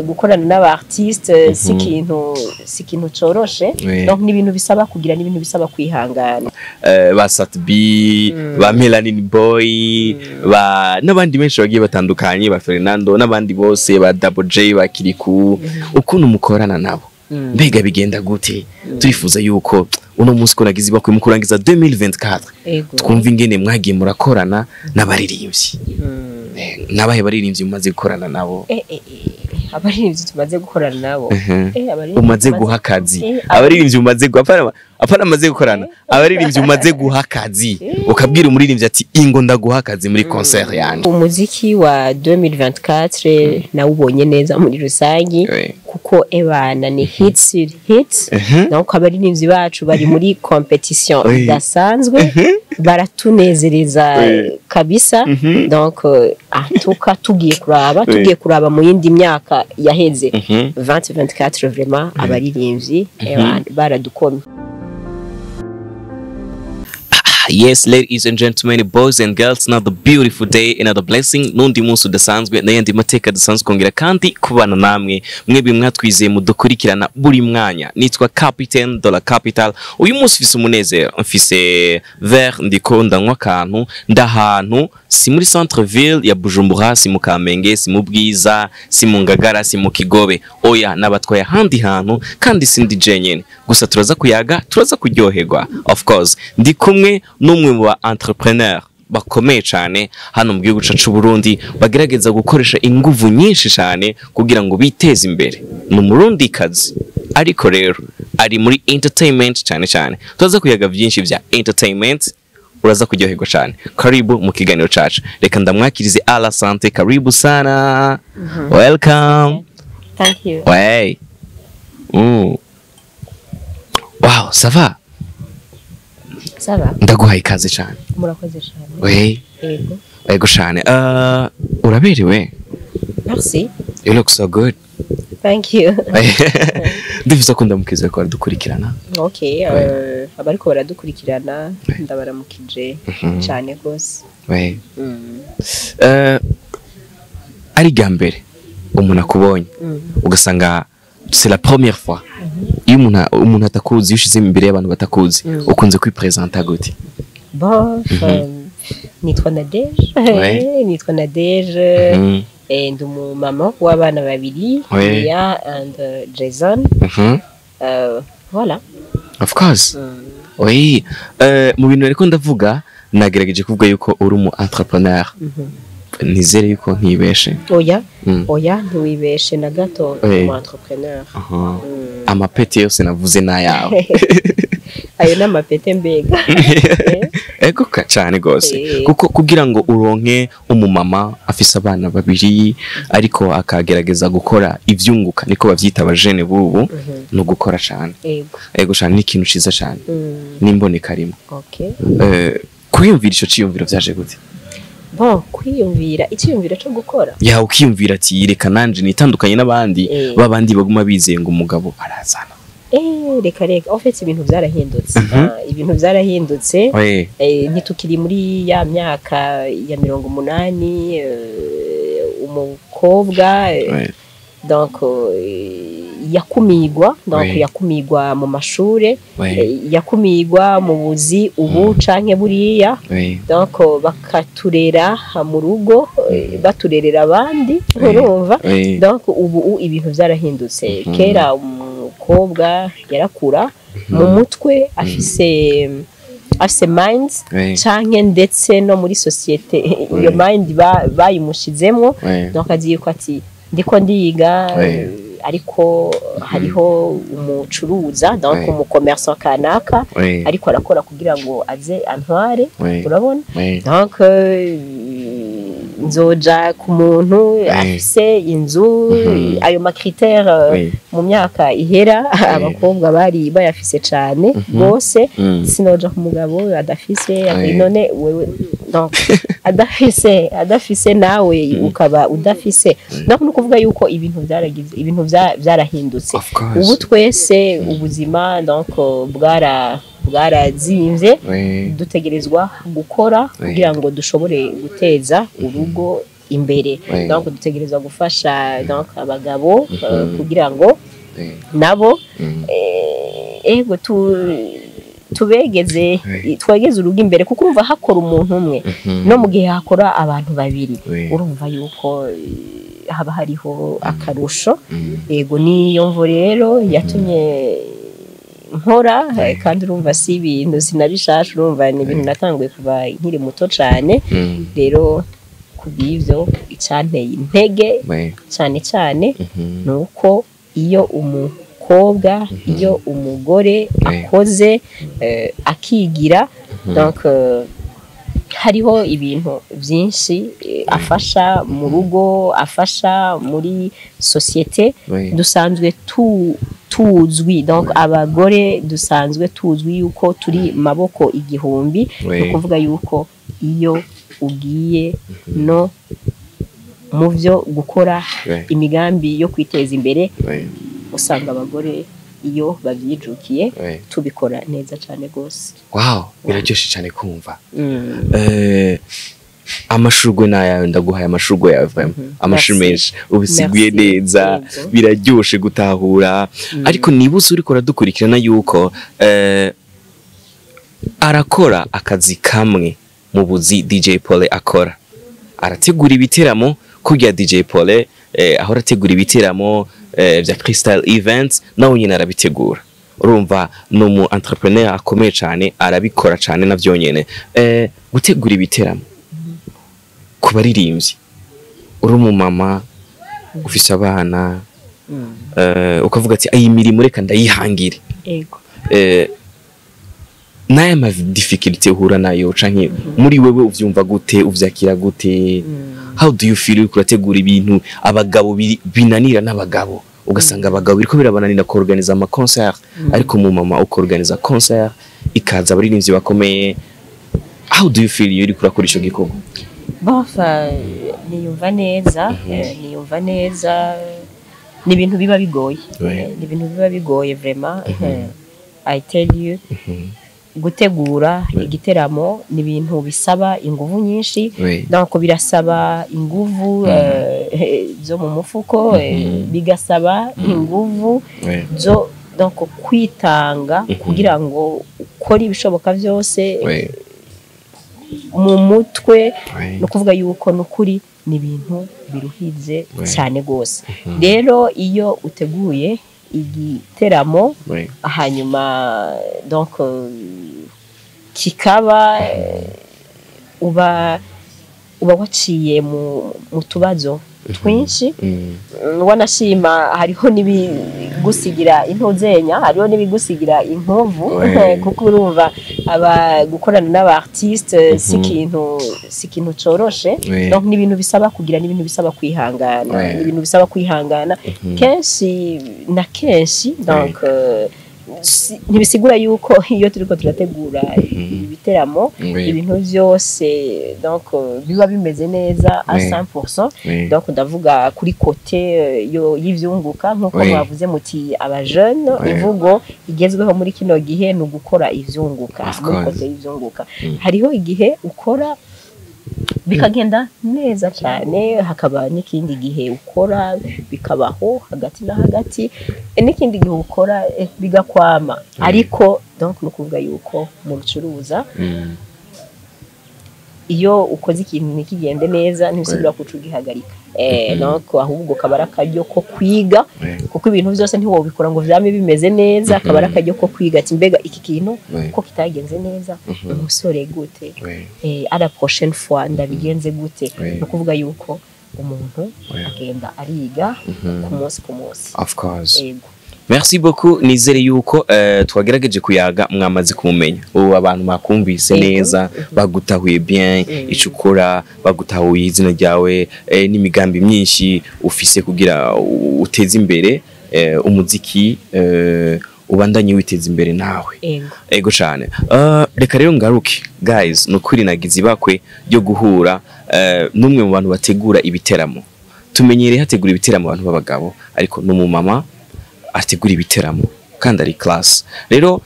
Gukorana n'aba artiste si ikintu coroshe. Donc ni ibintu bisaba kugira, n'ibintu bisaba kwihangana. Ba Sat-B, ba Melanin Boy, ba n'abandi benshi bagiye batandukanye, ba Fernando n'abandi bose, ba Double J, ba Kiriku, ukuntu mukorana nabo, mbega bigenda gute? Turifuza yuko uno munsi ko nagize ibakwe mu kurangiza 2024, twumva ingene mwagiye murakorana n'abaririmbyi. N'abahe baririmbyi mumaze gukorana nabo? Abaririmbyi tumaze gukorana nabo? Abaririmbyi Umaze guha akazi. Abaririmbyi Abaririmbyi umaze guha, apana amaze gukorana, abaririmbyi umaze guha akazi, ukabwira umuririmbyi ati: "Ingo ndaguha akazi muri concert yanjye." Umuziki wa 2024 nawubonye neza muri rusangi, kuko ebana ni hit sur hit. Donc abaririmbyi bacu bari muri compétition idasanzwe, baratunezereza kabisa. Donc en tout cas tugiye kuraba mu yindi myaka yaheze, 2024 vraiment abaririmbyi ebana baradukomye. Yes, ladies and gentlemen, boys and girls, another beautiful day, another blessing. Nundi munsi udasanzwe n'ayandi mateka adasanzwe kongera kandi kubana namwe mwebwe mwatwizeye mudukurikirana buri mwanya. Nitwa Captain de la Capital. Uyu munsi mfise umunezero, mfise verre, ndiko ndanywa akantu, ndahantu si muri centre ville ya Bujumbura, si mu Kamenge, si mu Bwiza, si mu Ngagara, si mu Kigobe. Oya, nabatwaye ahandi hantu kandi sindi jenyene. Gusa turaza kuyaga, turaza kuryoherwa. Of course, ndi kumwe n'umwe mu ba entrepreneur bakomeye cyane hano mu gihugu cyacu Burundi, bagerageza gukoresha inguvu nyinshi cyane kugira ngo biteze imbere. Ni umurundi kazi, ariko rero ari muri entertainment cyane cyane. Turaza kuyaga byinshi bya entertainment, uraza kuryoherwa cyane. Karibu mu kiganiro cacu. Reka ndamwakirize. Ala sante, karibu sana, welcome. Thank you. Ouais. Wow, ça va? Ça va. Ndaguhaye ikaze cyane. Murakoze cyane. Oui. Yego. Yego cyane. Uraberewe. Merci. You look so good. Thank you. Ndifuza ko ndamukiza ko aradukurikirana. Okay, abariko baradukurikirana, ndabaramukije cyane rwose. Oui. Ari bwa mbere umuntu akubonye, ugasanga c'est la première fois, iyo umuntu atakuzi, iyo ushize imbere y'abantu batakuzi, ukunze kwipresenta gute? Bon, nitwa Nadege. Nitwa Nadege. Ndi umumama w'abana babiri, Leah and Jason. Voilà. Of course. Oui. Mu bintu ariko ndavuga, nagerageje kuvuga yuko uri umu entrepreneur. Nizere yuko ntibeshe. Oya. Oya, ntiwibeshe na gato. Umu entrepreneur. Amapeti yose navuze n'ayawe. Ayo ni amapete mbega? Ego cyane gose. Kuko kugira ngo uronke umumama afise abana babiri ariko akagerageza gukora ivyunguka, niko bavyita abajene bubu, no gukora cyane. Ego cyane, ni ikintu ciza cyane, n'imboneka rimwe. Kwiyumvira ico ciyumviro vyaje gute? Bon, kwiyumvira icyiyumviro cyo gukora? Ya, ukiyumvira ati: "Reka nanje nitandukanye n'abandi babandi baguma bizeye ngo umugabo arazana." Reka reka, en fait ibintu byarahindutse. Ah, ibintu byarahindutse. Ntitukiri muri ya myaka ya 80, umukobwa donc yakumigwa, donc yakumigwa mu mashure, yakumigwa mu buzi ubu canke buriya. Donc bakaturera mu rugo, baturerera abandi, urumva? Donc ubu ibintu byarahindutse. Kera umukobwa yarakura mu mutwe afise mind, canke ndetse no muri société iyo mind bayimushizemwo. Donc azi yuko ati: "Ndiko ndiga, ariko hariho umucuruza, donc umu commerçant kanaka, ariko arakora kugira ngo aze antware." Urabona? Donc nzoja ku muntu afise inzu. Ayo ma critères mu myaka ihera abakobwa bari bayafise cane rwose. Sinoja ku mugabo adafise. None wewe donc adafise, nawe ukaba udafise. Donc ni ukuvuga yuko ibintu byaragize, ibintu byarahindutse. Of course. Ubu twese ubuzima donc bwarazimvye. Dutegerezwa gukora kugira ngo dushobore guteza urugo imbere. Donc dutegerezwa gufasha donc abagabo kugira ngo nabo ego tubegeze, twegeze urugo imbere, kuko urumva hakora umuntu umwe no mu gihe hakora abantu babiri, urumva yuko haba hariho akarusho. Yego, niyo mvo rero yatumye nkora, kandi urumva si ibintu sinabishasha, urumva ni ibintu natanguye kuva nkiri muto cane. Rero kubw'ivyo icanteye intege cyane cyane nuko iyo umukobwa, iyo umugore akoze akigira, donc hariho ibintu byinshi afasha mu rugo, afasha muri société. Dusanzwe tuzwi, donc abagore dusanzwe tuzwi yuko turi maboko igihumbi. Ni ukuvuga yuko iyo ugiye no mu byo gukora imigambi yo kwiteza imbere, usanga abagore iyo babyijukiye tubikora neza cyane gose. Wow, biraryoshe cyane kumva. Amashurwe nayawe, ndaguhaye amashurwe yawe vraiment, amashurwe menshi, ubisiguye neza, biraryoshe gutahura. Ariko nibuze uriko uradukurikirana yuko arakora akazi kamwe mu buzi DJ Paul akora, arategura ibiteramo. Kurya DJ Paul ahora ategura ibiteramo vya Crystal Events, nawe nyine arabitegura. Urumva ni umu entrepreneur akomeye cyane, arabikora cyane navyo nyene. Gutegura ibiteramo ku baririmbyi, uri umumama ufise abana, ukavuga ati iyi mirimo reka ndayihangire, n'aya ma difficulté uhura nayo, canke muri wewe uvyumva gute, uvyakira gute? How do you feel uriko urategura ibintu abagabo binanira n'abagabo? Ugasanga abagabo biriko birabananira ku organiza ama concert, ariko mu mama uko organiza concert ikaza abaririmbyi bakomeye. How do you feel iyo uriko urakora ico gikorwa? Bon, niyumva neza, niyumva neza. Ni ibintu biba bigoye. Ni ibintu biba bigoye vraiment. I tell you, gutegura igiteramo ni ibintu bisaba inguvu nyinshi. Donc birasaba inguvu zo mu mufuko, bigasaba inguvu zo donc kwitanga kugira ngo ukore ibishoboka byose mu mutwe. No kuvuga yuko nukuri ni ibintu biruhize cyane gose. Rero iyo uteguye igiteramo, hanyuma donc kikaba, uba waciye mu tubazo twinshi. Wanashima hariho n'ibigusigira intozenya, hariho n'ibigusigira inkovu, kuko urumva aba gukorana n'aba artiste si ikintu coroshe. Donc ni ibintu bisaba kugira, n'ibintu bisaba kwihangana, ni ibintu bisaba kwihangana kenshi na kenshi. Donc ntibisigura yuko iyo turiko turategura ibiteramo ibintu byose donc biba bimeze neza à 100%. Donc ndavuga kuri côté yo y'ivyunguka, nkuko mwavuze muti aba jeune, imvugo igezweho muri kino gihe ni ugukora ivyunguka. Of Muri course. côté y'ivyunguka, hariho igihe ukora bikagenda neza cyane, hakaba n'ikindi gihe ukora bikabaho hagati na hagati, n'ikindi gihe ukora bigakwama. Ariko donc ni ukuvuga yuko mu rucuruza, iyo ukoze ikintu ntikigende neza, ntibisigura kuca ugihagarika. Donc ahubwo kaba ari akaryo ko kwiga, kuko ibintu byose ntiwobikora ngo vyame bimeze neza. Akaba ari akaryo ko kwiga ati mbega iki kintu ko kitagenze neza, umusore gute, à la prochaine fois ndabigenze gute? Ni ukuvuga yuko umuntu agenda ariga ku munsi ku munsi. Of course. Yego. Merci beaucoup. Nizere yuko twagerageje kuyaga, mwamaze kumumenya. Ubu abantu bakumvise neza, bagutahuye bien ico ukora, bagutahuye izina ryawe n'imigambi myinshi ufise kugira uteze imbere umuziki, ubandanye witeza imbere nawe. Ego. Ego cyane. Reka rero ngaruke, guys. Nukuri nagize ibakwe ryo guhura n'umwe mu bantu bategura ibiteramo. Tumenyereye hategura ibiteramo abantu b'abagabo, ariko n'umumama ategura ibiteramo kandi ari class. Rero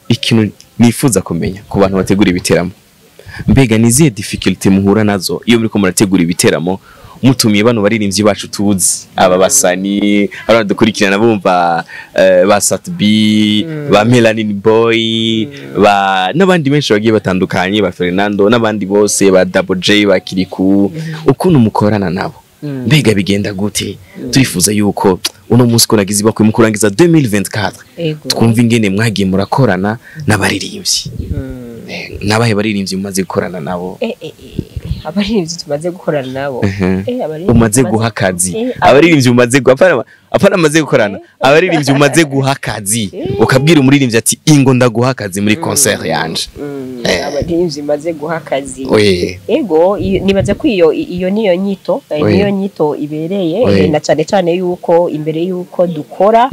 ikintu nifuza kumenya ku bantu bategura ibiteramo, Mbega ni izihe difficulté muhura nazo iyo muriko murategura ibiteramo, mutumiye bano baririmbyi bacu tuzi, aba basani, abana dukurikirana bumva, ba Sat-B, ba Melanin Boy, ba n'abandi benshi bagiye batandukanye, ba Fernando n'abandi bose, ba Double J, ba Kiriku, ukuntu mukorana nabo, mbega bigenda gute? Turifuza yuko uno munsi ko nagize ibakwe mu kurangiza 2024, twumva ingene mwagiye murakorana n'abaririmbyi. Nabahe baririmbyi mumaze gukorana nabo? Abaririmbyi tumaze gukorana nabo? Abaririmbyi Umaze guha akazi. Abaririmbyi umaze guha, apana amaze gukorana, abaririmbyi umaze guha akazi, ukabwira umuririmbyi ati: "Ingo ndaguha akazi muri concert yanje." Abaririmbyi maze guha akazi? Oui. Ego, nibaza ko iyo niyo nyito, niyo nyito ibereye, na cane cane yuko imbere yuko dukora,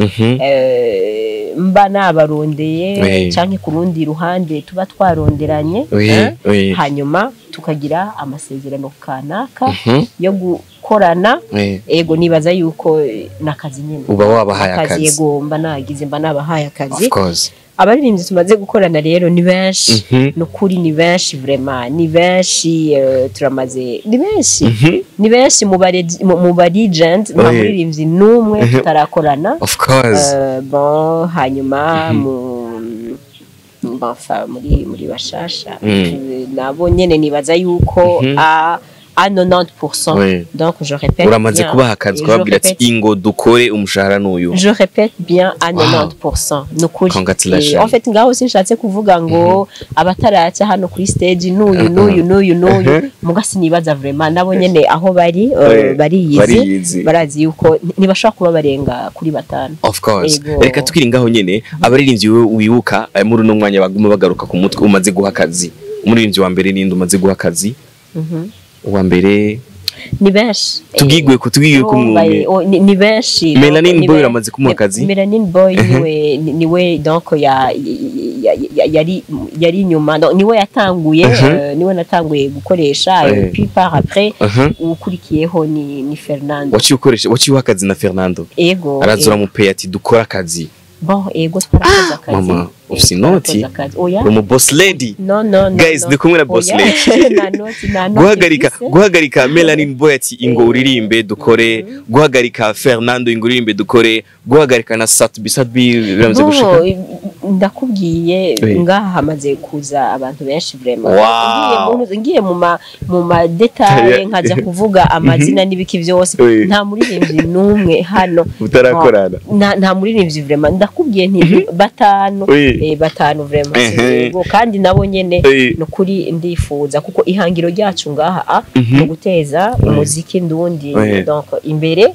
mba nabarondeye, canke ku rundi ruhande tuba twaronderanye, hanyuma tukagira amasezerano kanaka yo gukorana. Ego, nibaza yuko nakazi nyene. Uba wabahaye akazi. Ego, mba nagize, mba nabahaye akazi. Of course. Abaririmbyi tumaze gukorana rero ni benshi. Nukuri ni benshi, vraiment ni benshi, turamaze, ni benshi, ni benshi mu ba legend, nta muririmbyi n'umwe tutarakorana. Of course. Bon, hanyuma mu enfin, muri bashasha, nabo nyene nibaza yuko à 90%. Donc je répète Uramaze bien. kubaha akazi, ukababwira ati: "Ingo dukore, umushahara n'uyu." Je répète bien, à 90%. Nukuri. Congratulations. En fait, ngaho sinshatse kuvuga ngo abataraca hano kuri stage n'uyu n'uyu n'uyu n'uyu, muga sinibaza vraiment, nabo nyene aho bari, bariyizi. Bariyizi. Barazi yuko ntibashobora kuba barenga kuri batanu. Of course. Ego. Reka tukiri ngaho nyene, abaririmbyi wewe wibuka, muri uno mwanya baguma bagaruka ku mutwe, umaze guha akazi, umuririmbyi wa mbere ninde umaze guha akazi? Uwa mbere. Ni benshi. Tubwigwe ko Urumva, mwumwe. oh, ni benshi. Melanin Donc, Boy uramaze kumuha akazi? Melanin Boy niwe donc ya yari inyuma. Donc, niwe yatanguye, niwe natanguye gukoresha, et puis par après ukurikiyeho ni Fernando. Waciye ukoresha, waciye uha akazi na Fernando? Ego. Araza, Ego. uramupeye ati: "Dukore akazi." Bon, ego, twarakoze akazi. Mama, ufise Twarakoze inoti. akazi. Oya. Uri umu boss lady. No, no, no. Guys, no. ndi kumwe na boss Oya. lady. Nta noti, nta noti Guhagarika mfise. guhagarika Melanin Boy ati: "Ingo uririmbe dukore," guhagarika Fernando: "Ingo uririmbe dukore," guhagarika na Sat-B, Sat-B biramaze Bon, gushika? Ndakubwiye, ngaha hamaze kuza abantu benshi vraiment. Ngiye mu ma détails, nkaja kuvuga amazina n'ibiki byose, nta muririmbyi n'umwe hano Utarakorana. Nta muririmbyi vraiment, ndakubwiye nti batanu. Batanu vraiment. Yego, kandi nabo nyene, nukuri ndifuza, kuko ihangiro ryacu ngaha ni uguteza umuziki ndundi donc imbere.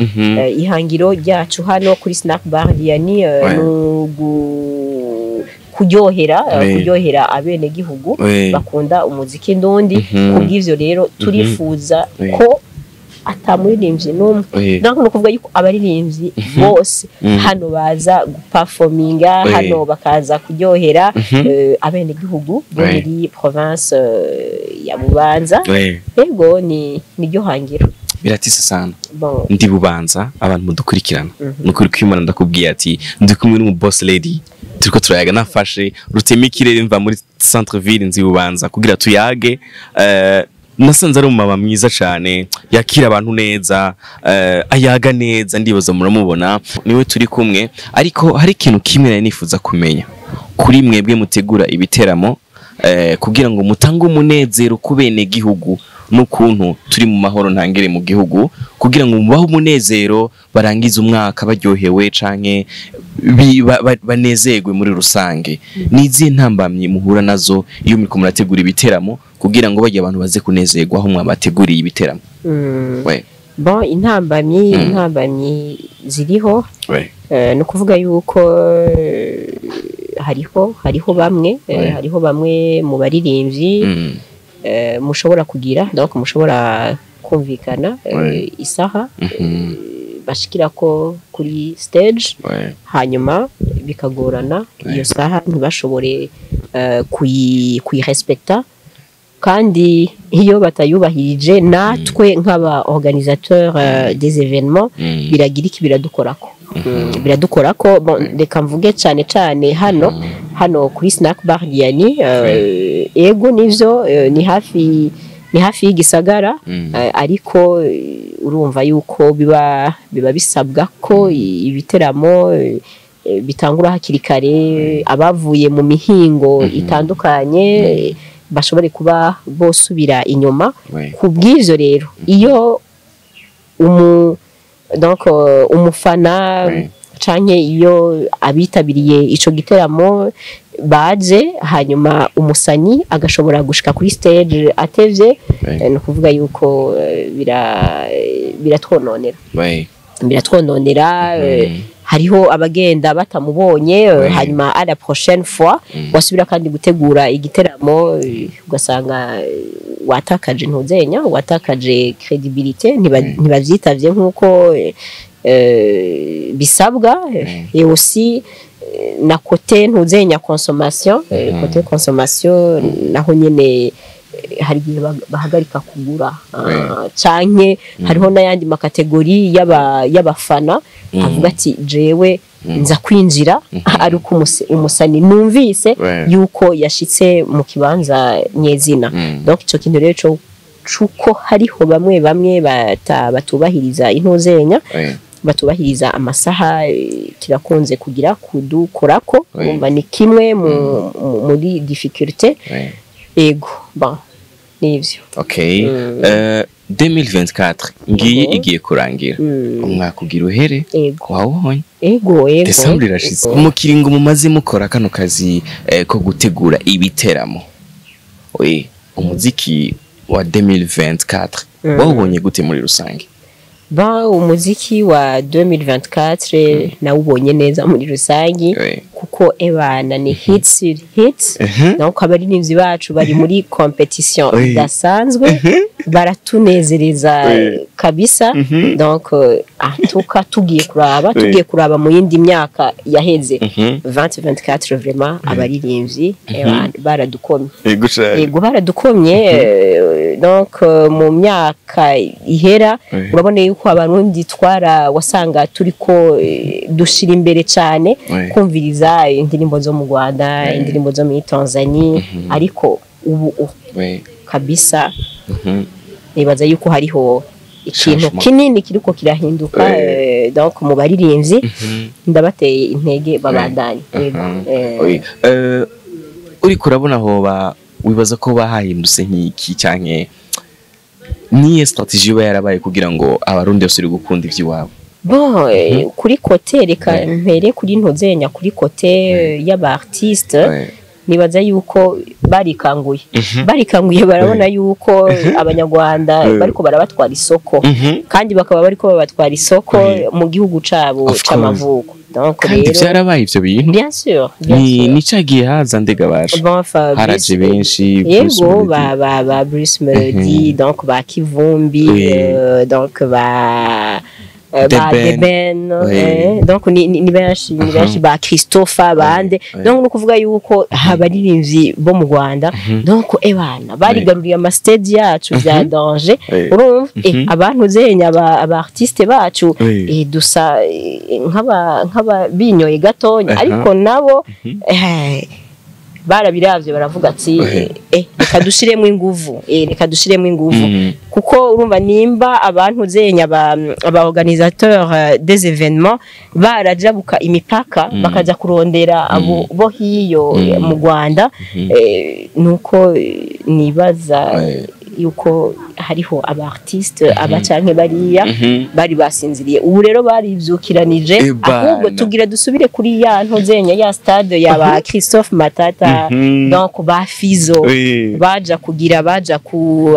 Ihangiro ryacu hano kuri Snack Bar Diani, kuryohera, kuryohera abenegihugu bakunda umuziki ndundi. Kubw'ivyo rero turifuza ko atamuririmbyi n'umwe, donc ni ukuvuga yuko abaririmbyi bose hano baza guperforminga, hano bakaza kuryohera abenegihugu bo muri province ya Bubanza. Yego, ni niryo hangiro. Biratise sana. Bon. Ndi Bubanza, abantu mudukurikirana, nukuri kwimana ndakubwiye ati ndi kumwe n'umu boss lady, turiko turayaga. Nafashe rutema ikirere mva muri centre ville nzi Bubanza kugira tuyage. Nasanze ari umumama mwiza cyane, yakira abantu neza, ayaga neza, ndibaza muramubona, niwe turi kumwe. Ariko hari ikintu kimwe nari nifuza kumenya kuri mwebwe mutegura ibiteramo, kugira ngo mutange umunezero ku bene gihugu n'ukuntu turi mu mahoro ntangere mu gihugu, kugira ngo mubahe umunezero, barangize umwaka baryohewe canke banezerwe muri rusange. Ni izihe ntambamyi muhura nazo iyo muriko murategura ibiteramo, kugira ngo bajye abantu baze kunezerwa aho mwabateguriye ibiteramo? We. Bon, intambamyi, intambamyi ziriho. Ni ukuvuga yuko hariho bamwe, hariho bamwe mu baririmbyi, mushobora kugira, donc mushobora kumvikana isaha bashikira ko kuri stage, hanyuma bikagorana, iyo saha ntibashobore kuyirespekta. Kandi iyo batayubahirije, natwe nk'aba organisateur des événements, biragira iki, biradukorako. Biradukora ko, bon, reka mvuge cyane cyane hano kuri Snack Bar Diani. Ego nivyo, ni hafi y'igisagara, ariko urumva yuko biba bisabwa ko ibiteramo bitangura hakiri kare, abavuye mu mihingo itandukanye bashobore kuba bosubira inyuma. Ku bw'ivyo rero, iyo donc umufana canke iyo abitabiriye ico giteramo baje, hanyuma umusanyi agashobora gushika kuri stage atevye, ni ukuvuga yuko biratwononera. Biratwononera. Hariho abagenda batamubonye, hanyuma à la prochaine fois wasubira kandi gutegura igiteramo, ugasanga watakaje ntuzenya, watakaje crédibilité, ntibavyitavye nkuko bisabwa. Et aussi na côté ntuzenya consommation, côté consommation naho nyene hari igihe bahagarika kugura, canke hariho n'ayandi ma catégories y'abafana avuga ati: "Jewe nza kwinjira ari uko umusani numvise yuko yashitse mu kibanza nyezina." Donc ico kintu rero co cuko hariho bamwe bamwe batubahiriza intuzenya, batubahiriza amasaha, kirakunze kugira kudukorako. Urumva ni kimwe muri difficulté. Ego, bon, nivyo. Okay. 2024 ngiyi igiye kurangira, umwaka ugira uhere. Ego. Wawubonye? Ego. Décembre irashize. Ego. Mu kiringo mumaze mukora kano kazi ko gutegura ibiteramo, oui, umuziki wa 2024 wawubonye gute muri rusange? Ba, umuziki wa 2024 nawubonye neza muri rusangi, kuko ebana ni hits sur hits. Donc abaririmbyi bacu bari muri compétition idasanzwe, baratunezereza kabisa. Donc en tout cas tugiye kuraba mu yindi myaka yaheze, 2024 vraiment abaririmbyi ebana baradukomye. Yego cyane. Yego, baradukomye. Donc mu myaka ihera, urabona yuko Abarundi twara wasanga turiko dushira imbere cyane kumviriza indirimbo zo mu Rwanda, indirimbo zo muri Tanzania, ariko ubu kabisa nibaza yuko hariho ikintu Changement. kinini kiriko kirahinduka. Donc mu baririmbyi ndabateye intege, babandanye. Yego. Oui. Uriko urabona hoba wibaza ko bahahindutse nk'iki, canke niye stratégie iba yarabaye kugira ngo Abarundi basubire gukunda ivy'iwabo? Bon, kuri côté, reka mpere kuri ntozenya, kuri côté y'aba artiste, nibaza yuko barikanguye, barikanguye, barabona yuko Abanyarwanda bariko barabatwara isoko, kandi bakaba bariko babatwara isoko mu gihugu cabo Of course. c'amavuko. Donc Kandi rero vyarabaye ivyo bintu. Bien sûr, bien Ni sûr. ni cagiye haza ndega baje. Bon, enfin, Haraje benshi, Bruce yego Melody. Ba Bruce Melody, donc ba Kivumbi, donc The ba Ben. The Ben, donc ni benshi, ni benshi, ba Christopher bande. Donc no kuvuga yuko abaririmbyi bo mu Rwanda, donc ebana barigaruriye ama stage yacu vya danger. Urumva, abantu zenya aba artiste bacu, dusa nk'aba binyoye gatonya, ariko nabo barabiravye baravuga ati: "Reka dushiremo inguvu, reka dushiremo inguvu." Kuko urumva nimba abantu zenya aba organisateur des événements barajabuka imipaka, bakaja kurondera abo bo hiyo mu Rwanda, nuko nibaza yuko hariho aba artiste aba canke bariya bari basinziriye, ubu rero barivyukiranije. Ebana. Ahubwo tugira dusubire kuri ya ntozenya, ya stade ya ba Christophe Matata, donc ba Fizo, baja kugira baja ku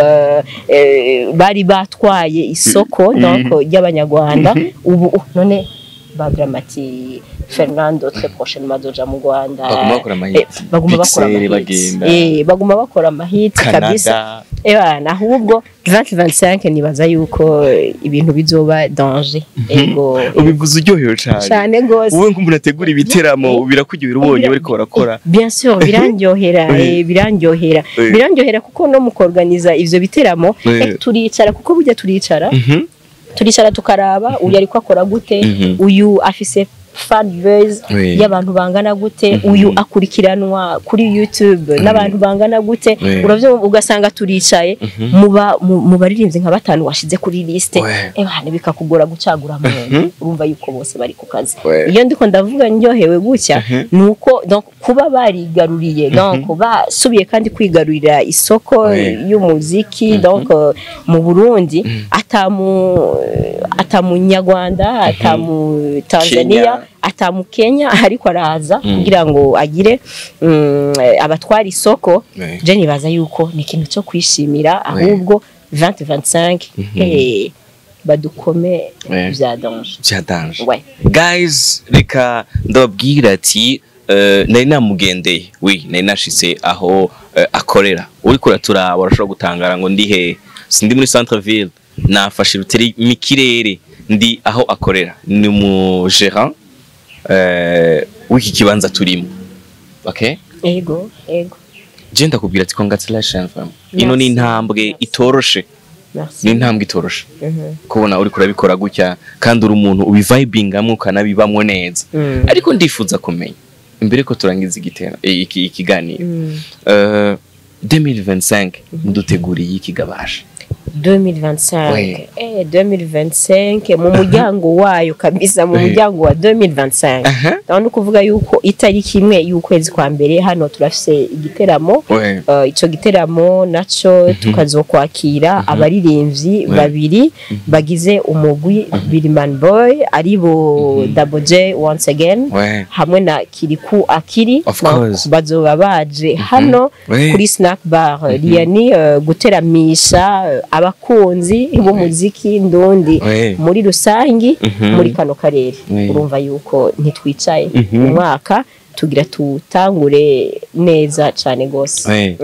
bari batwaye isoko donc ry'Abanyarwanda. Ubu none ba Dramati Fernando très prochainement azoja mu Rwanda. Baguma bakora amahits. Baguma bakora Pixel amahits. bagenda. Baguma bakora amahits kabisa. Canada. Ebana, ahubwo 2025 nibaza yuko ibintu bizoba danger. Ego. Ubivuze uryohewe cane. Cyane gose. Wowe nk'umuntu ategura ibiteramo, birakuryohera ubonye bariko barakora? Bien sûr, birandyohera. Birandyohera. Birandyohera kuko no mu kuorganiza ivyo biteramo, turicara, kuko burya turicara. Turicara tukaraba uyu ariko akora gute, uyu afise fan base y'abantu bangana gute, uyu akurikiranwa kuri YouTube n'abantu bangana gute. Uravyo ugasanga turicaye muba mu baririmbyi nka batanu washize kuri liste, ebana bikakugora gucagura mu, urumva yuko bose bari ku kazi. Iyo ndiko ndavuga ndyohewe gutya nuko donc kuba barigaruriye, donc basubiye kandi kwigarurira isoko y'umuziki donc mu Burundi, atamu Nyarwanda, atamu Tanzania, atamu Kenya ariko araza kugira ngo agire abatwara isoko. Je nibaza yuko ni ikintu cyo kwishimira, ahubwo 2025 badukome vya danger. Vya danger. Guys, reka ndababwira ati nari namugendeye, oui, nari nashitse aho akorera. Uriko uraturaba urashobora gutangara ngo ndi he? Sindi muri centre ville, nafashe ruteri mikirere, ndi aho akorera. Ni mu gérant w'iki kibanza turimo. Okay? Ego, ego. Je ndakubwira ati congratulations fam. Ino ni intambwe itoroshe. Merci. Ni intambwe itoroshe. Kubona uri kurabikora gutya kandi uri umuntu ubivibingamwe ukanabibamwo neza. Ariko ndifuza kumenya imbere ko turangiza igitera ikiganiro. 2025 muduteguriye iki gabasha? 2025. 2025 mu muryango wayo kabisa, mu muryango wa 2025. Ndabona kuvuga yuko itariki imwe y'ukwezi kwa mbere hano turafise igiteramo. Ico giteramo naco tukazokwakira abaririmbyi babiri bagize umugwi Billman Boy, aribo Double J once again hamwe na Kiriku Akiri. Bazoba baje hano kuri Snack Bar Liani guteramisha abakunzi b'umuziki ndundi muri rusangi muri kano karere. Urumva yuko ntitwicaye umwaka tugira tutangure neza cyane gose.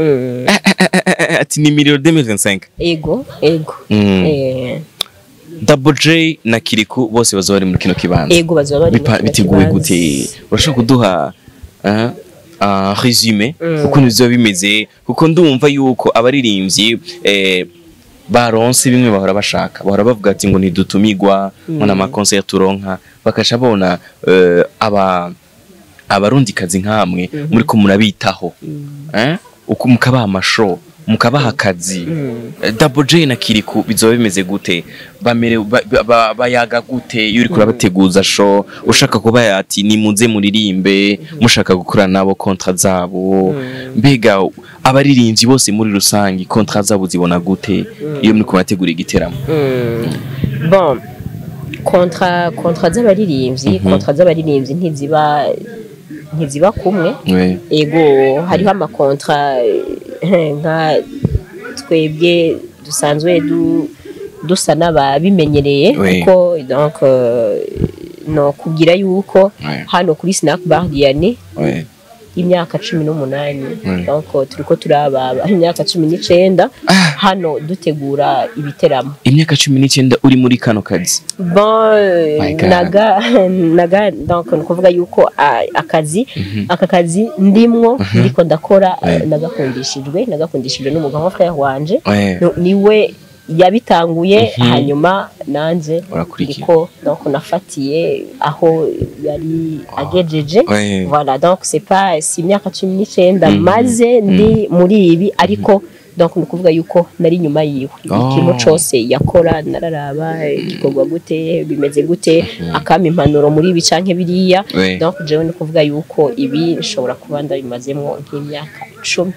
Ati ni miliyoni 2025. Ego, ego. Double J na Kiriku bose bazoba bari muri kino kibanza. Ego, bazoba bari. Biteguye gute? Urashobora kuduha résumé ukuntu bizoba bimeze, kuko ndumva yuko abaririmbyi baronse bimwe bahora bashaka, bahora bavuga ati ngo ntidutumigwa ngo nama concert turonka, bakasha bona abarundi kazi nkamwe muri ko murabitaho, uko mukabaha amashow, mukabaha akazi. Double J na Kiriku bizoba bimeze gute? Bamere bayaga gute iyo uriko urabateguza show, ushaka kuba ati nimuze muririmbe, mushaka gukora nabo contrat zabo? Mbega abaririmbyi bose muri rusangi contrat zabo zibona gute iyo muri kubategura igiteramo? Bon, contrat z'abaririmbyi, contrat z'abaririmbyi ntiziba kumwe. Ego, hariho ama contrat nka twebwe dusanzwe dusa n'ababimenyereye, kuko donc no kugira yuko hano kuri Snack Bar Diane imyaka 18, donc turiko turababa imyaka 19 hano dutegura ibiteramo. Imyaka 19 uri muri kano kazi? Bon, naga donc nukuvuga yuko akazi aka kazi ndimwo ndiko ndakora nagakundishijwe n'umugabo frère wanje, niwe yabitanguye, hanyuma nanje ndiko donc nafatiye aho yari agejeje. Voilà, donc c'est pas si imyaka 19 maze ndi muri ibi, ariko donc nukuvuga yuko nari nyuma yiwe, ikintu cose yakora nararaba igikorwa gute, bimeze gute, akama impanuro muri ibi canke biriya. Donc jewe nukuvuga yuko ibi nshobora kuba ndabimazemo nk'imyaka 10.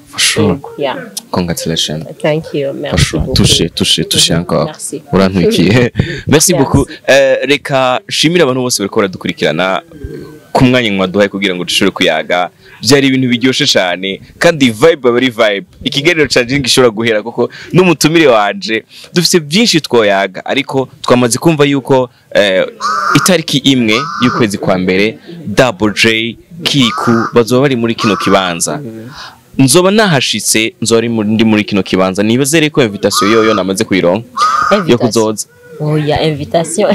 For sure. Yeah. Congratulations. Thank you. Merci beaucoup. Touché encore. Merci. Urantwikiye. Merci beaucoup. Reka shimira abantu bose bariko baradukurikirana ku mwanya mwaduhaye kugira ngo dushobore kuyaga. Byari ibintu biryoshe cyane kandi vibe aba ari vibe. Ikiganiro canje gishobora guhera kuko n'umutumire wanje dufise byinshi twoyaga, ariko twamaze kumva yuko itariki imwe y'ukwezi kwa mbere Double J Kiriku bazoba bari muri kino kibanza. Nzoba nahashitse, nzoba ndi muri kino kibanza. Nibazere ko invitation yoyo namaze kuyironka yo kuzoza. Oya, invitation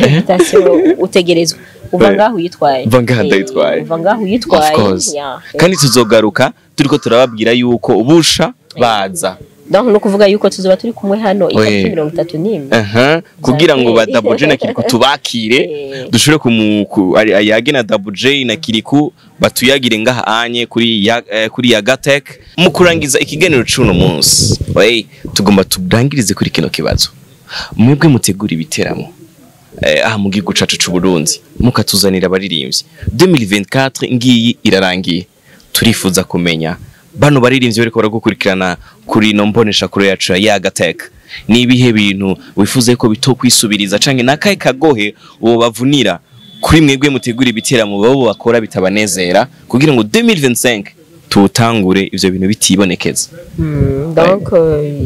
utegerezwa. Uva ngaho uyitwaye. Uva ngaho ndayitwaye. Uva ngaho uyitwaye. Kandi tuzogaruka turiko turababwira yuko ubusha baza. Donc no kuvuga yuko tuzoba turi kumwe hano itariki 31 kugira ngo ba Double J na Kirikou tubakire, dushobore ayage na Double J na Kirikou batuyagire ngaha anye kuri Yagatech. Mu kurangiza ikiganiro c'uno munsi, tugomba turangirize kuri kino kibazo. Mwebwe mutegura ibiteramo aha mu gihugu cacu c'u Burundi, mukatuzanira abaririmbyi, 2024 ngiyi irarangiye, turifuza kumenya bano baririmbyi bariko baragukurikirana kuri no mbonesha kure yacu ya Yagatech, ni ibihe bintu wifuze ko bitokwisubiriza canke nakaye kagohe uwo bavunira kuri mwebwe mutegura ibiteramo babo bakora bitabanezera, kugira ngo 2025 tutangure ivyo bintu bitibonekeza? Donc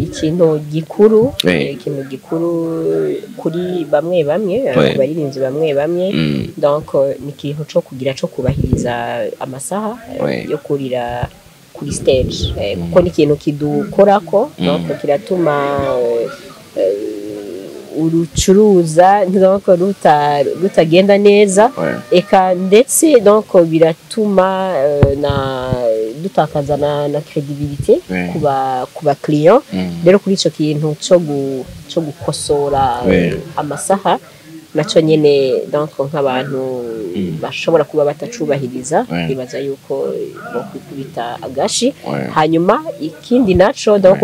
ikintu gikuru, ikintu gikuru kuri bamwe bamwe abaririmbyi bamwe bamwe, donc ni ikintu co kugira co kubahiriza amasaha yo kurira kuri stage, kuko ni ikintu kidukorako, donc kiratuma urucuruza donc rutagenda neza, eka ndetse donc biratuma na dutakaza na credibilité kuba client. Rero kuri ico kintu cyo gukosora amasaha naco nyene, donc nk'abantu bashobora kuba batacubahiriza, nibaza yuko bokwikubita agashi. Hanyuma ikindi naco, donc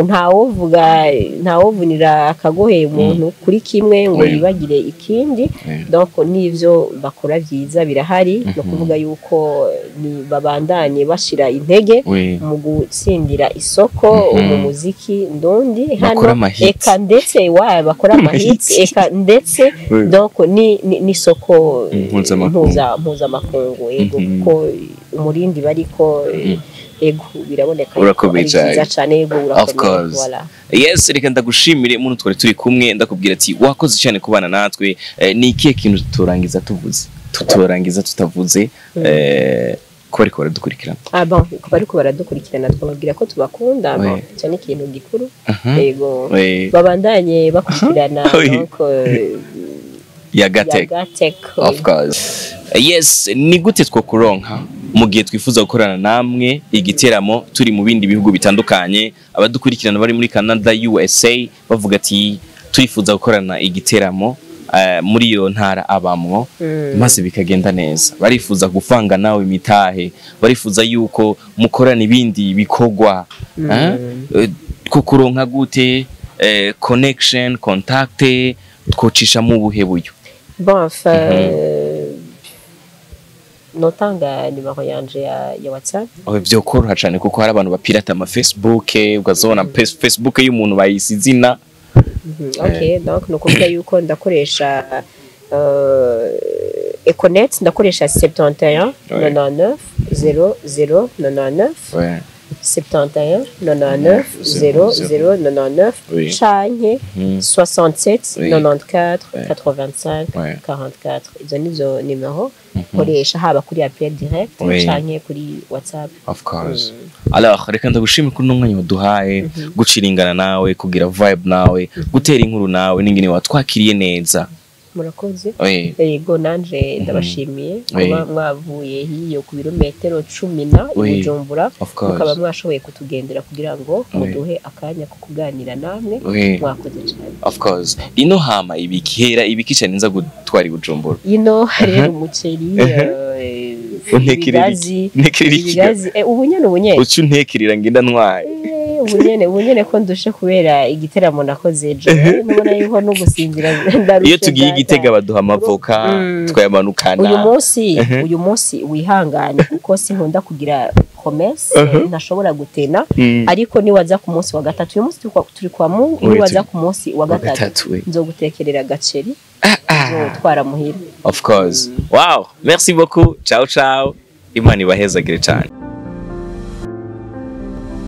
ntawovunira akagohe umuntu kuri kimwe ngo yibagire ikindi. Donc n'ivyo bakora vyiza birahari, no kuvuga yuko ni babandanye bashira intege mu gutsindira isoko mu muziki ndondi hano, eka ndetse bakora amahits, eka ndetse donc ni soko mpuzamakungu, yego, kuko umurindi bariko, ego biraboneka urakomeye cyane, yego urakomeye. Voilà. Yes, reka ndagushimire muntu twari turi kumwe, ndakubwira ati wakoze cyane kubana natwe. Ni ikihe kintu turangiza tuvuze tutorangiza tutavuze ko bariko baradukurikirana? Bon, ko bariko baradukurikirana twababwira ko tubakunda, bon cyo ni ikintu gikuru, yego babandanye bakurikirana donc Yagatech. Of course. Yes, ni gute twokuronka mu gihe twifuza gukorana namwe igiteramo turi mu bindi bihugu bitandukanye? Abadukurikirana bari muri Canada, USA bavuga ati turifuza gukorana igiteramo muri iyo ntara abamwo, maze bikagenda neza. Barifuza gufanga nawe imitahe, barifuza yuko mukorana ibindi bikorwa. Kukuronka gute? Connection, contact, twocisha mu buhe buryo? Bon, notanga nimero yanje ya WhatsApp. Vyo koroha cyane kuko hari abantu bapirata ama Facebook, ukazobona Facebook y'umuntu bayise izina. Okay, donc nukuvuga yuko ndakoresha Econet, ndakoresha 71 99 00 99 71 99 00 99 canke 67 94 85 44. Izo nizo nimero nkoresha haba kuri appel direct canke kuri WhatsApp. Of course. Alors reka ndagushimire kuri n'umwanya waduhaye guciringana nawe, kugira vibe nawe, gutera inkuru nawe, n'ingene watwakiriye neza. Murakoze. Yego, nanje ndabashimiye kuba mwavuye hiyo ku birometero 10 na Bujumbura, mukaba mwashoboye kutugendera kugira ngo muduhe akanya ko kuganira namwe. Mwakoze cyane. Of course. Ino hama ibikihera ibiki cyane nza gutwara Bujumbura. Ino rero umuceri, ibigazi, ubunyene ucu ntekerera ngenda ntwaye. Ubunyene ko ndushe kubera igiteramo nakoze ejo, nubona yuko no gusinzira ndarushe. Iyo tugiye Igitega baduha amavoka twayamanukana. Uyu munsi wihangane kuko sinkunda kugira promesse ntashobora gutena, ariko niwaza ku munsi wa gatatu, uyu munsi turi kwa Mungu, niwaza ku munsi wa gatatu nzogutekerera gaceri nzotwara muhira. Of course. Wow, merci beaucoup. Ciao ciao. Imana ibahezagire cyane.